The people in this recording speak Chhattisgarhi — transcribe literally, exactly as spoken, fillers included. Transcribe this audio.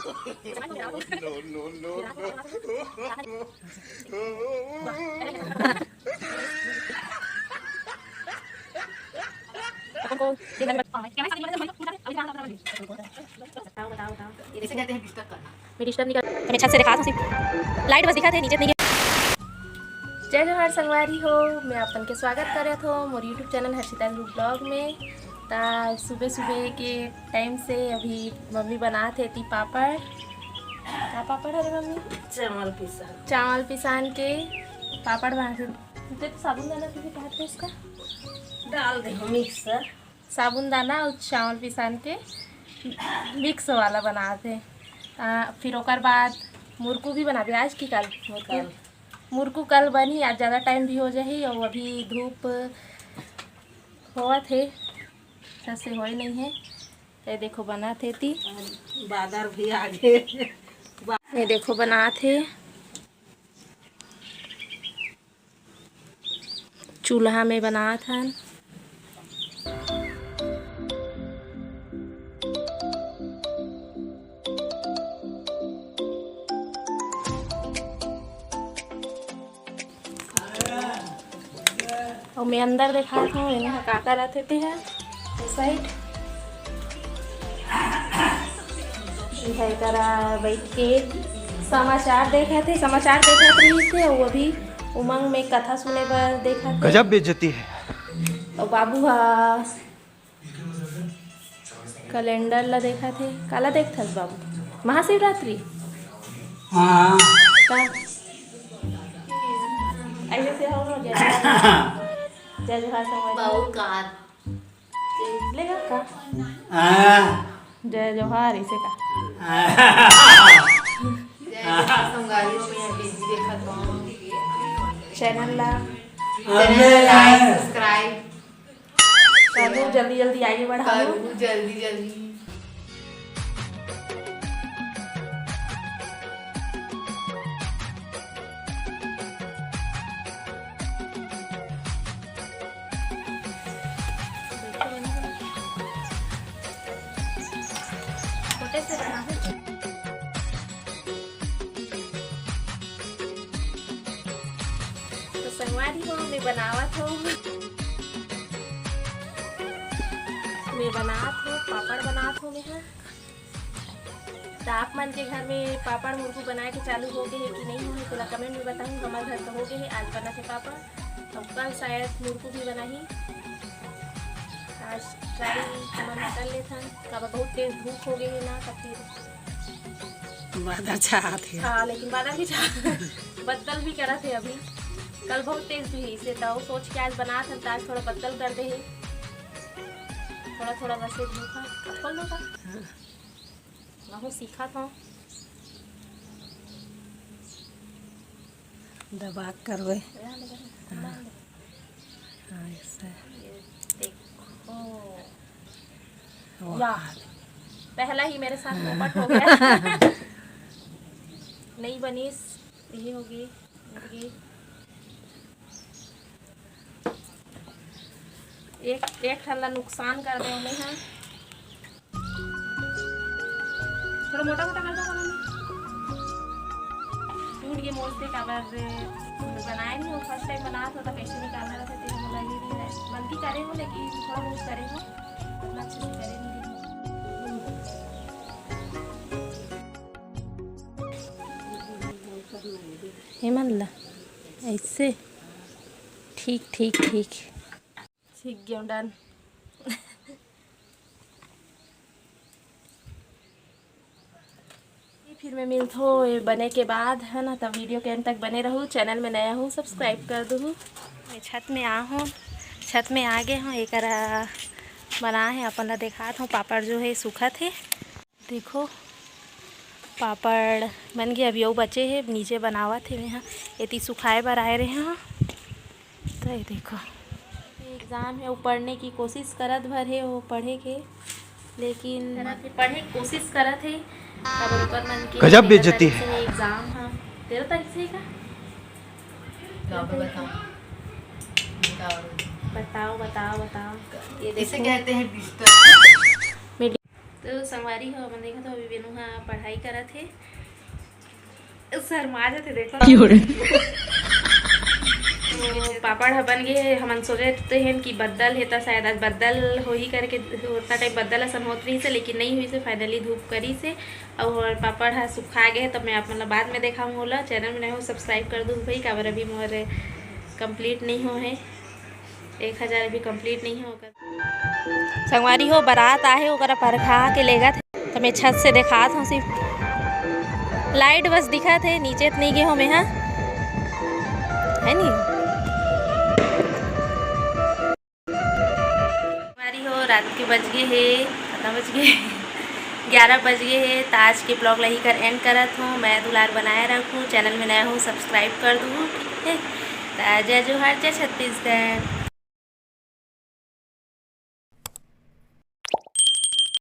बताओ, बताओ, बताओ। ये देखो। मैं छत से दिखा दूँ, लाइट बस दिखा थे, नीचे नहीं। जय जोहार संगवारी हो, मैं अपन के स्वागत करत हो मोर YouTube चैनल हर्षिता गुरु ब्लॉग में। ता सुबह सुबह के टाइम से अभी मम्मी बनात हे ती पापड़। का पापड़ हरे मम्मी? चावल पिसान। चावल पिसान के पापड़ बनात हे। ते तो साबुन दाना भी कहत हे इसका। डाल दे हो मिक्स। साबुन दाना अउ चावल पिसान के मिक्स वाला बनात हे। आ, फिर ओकर बाद मुरकू भी बनाबे। आज की कल मुरकू? कल। मुरकू कल बनही, आज ज़्यादा टाइम भी हो जाही अउ अभी धूप होवत हे, सही से होए नहीं हे। ये देखो बनात हे ती। बादर भी आगे। ये देखो बनात हे। चूल्हा में बनात हन। अउ मैं अंदर देखात हूँ, इन्हें का करत हे ते ह, ए साइड। इधर करा बैठ के समाचार देखत हे, समाचार देखत रहिस हे, वो भी उमंग में कथा सुने बर देखत हे। गजब बेइज्जती है। अउ बाबू हा कैलेंडर ला देखत हे। काला देखथस बाबू? महाशिवरात्रि? हाँ। का? ऐसे से हो, जय जोहार। जय जोहार संगवारी। बाबू का? लेगा का? हाँ। जय जोहार, इसे का? हाँ। जय जोहार संगवारी हो, मैं बिजी देखत हूँ। चैनल ला। चैनल ला लाइक, सब्सक्राइब। करहूँ, जल्दी जल्दी आगे बढ़ाहूँ। करहूँ जल्दी जल्दी। छोटे से बनाहूँ। तो संगवारी हो, मैं बनावत हो, मैं बनात हो, पापड़ बनात हो मैं हा। तो आप मन के घर में पापड़ मुरकू बनाए के चालू हो गए हे कि नहीं हो, तेला कमेंट में बताहू। हमारे घर तो हो गए हे, आज बना थे पापड़, अब कल शायद मुरकू भी बनाही। आज ट्राई हमन कर लेथन, काबर बहुत तेज धूप हो गए हे ना, तो फिर बादर छात हे। हाँ, लेकिन बादर भी छा-, बदल भी करत हे अभी। कल बहुत तेज रहिस हे, तो सोच के आज बनात हन, तो आज थोड़ा बदल कर दे हे, थोड़ा थोड़ा बस धूप हे। अब खोल दो का? हाँ। महू सीखत हूँ। दबा के करवे। हाँ। हाँ, ऐसे। ये देखो। वाह। वाह, पहला ही मेरे साथ पोपट हो गया। नहीं बनीस, ये होगी, होगी। एक, एक ठन ला नुकसान कर दे उन्हें, हाँ। थोड़ा मोटा मोटा कर दो, टूट के मोड़ से काबर बनाए नहीं हो, फर्स्ट टाइम बना तो कैसे निकालना रहता, तेरे बोला ये नहीं है, गलती करे हो, लेकिन थोड़ा बहुत करे हो, उतना अच्छे से करे नहीं। हेमन ला ऐसे, ठीक, ठीक, ठीक। सीख गए, डन। फिर मैं मिलत हो ये बने के बाद, है ना, तब वीडियो के अंत तक बने रहू। चैनल में नया हूँ, सब्सक्राइब कर दू। मैं छत में आ हूँ, छत में आ गए हूँ, एकरा बना है, अपन ला देखात हूँ। पापड़ जो है सूखत है, देखो, पापड़ बन गए, अभी अउ बचे हे, नीचे बनावत हे। मैं हा एती सुखाए बर आए रहे हा। तो ये देखो, एग्जाम हे, अउ पढ़ने की कोशिश करत भर हे, वो पढ़े के, लेकिन पढ़े की कोशिश करत हे। अब ऊपर मन के गजब बेइज्जती है। एग्जाम हा। तेरह तारीख से ही का? बताओ, बताओ, बताओ, बताओ। ये इसे देखो। कहते हैं डिस्टर्ब। तो संगवारी हो, हमन देखत हो अभी वेनू ह पढ़ाई करत हे। शर्मा जाथे, देखो। क्यों रे? तो पापड़ ह बन गे हे। हमन सोचत हेन कि बद्दल हे, त शायद आज बद्दल होही करके, उतना टाइम बद्दल असन होत रहिस हे, लेकिन नइ होइस हे। Finally धूप करिस हे, अउ पापड़ ह सुखा गे हे। त मैं आप मन ला बाद में देखाहूँ। मोला channel में नए हो, subscribe कर दू भाई, काबर अभी मोर complete नइ हो हे, एक हजार अभी complete नइ हो ओकर। संगवारी हो, बरात आहे, ओकरा परघा के लेगत हे। त मैं छत से देखात हूँ सिर्फ। Light बस दिखत हे, नीचे त नइ गे हो मैं हा, है नी? संगवारी हो, रात के बज गे हे, कितना बज गे? ग्यारह बज गे हे। त आज के vlog ला इही कर end करत हूँ। मया दुलार बनाए रखू, channel में नया हो, subscribe कर दू, ठीक है? त जय जोहार, जय छत्तीसगढ़।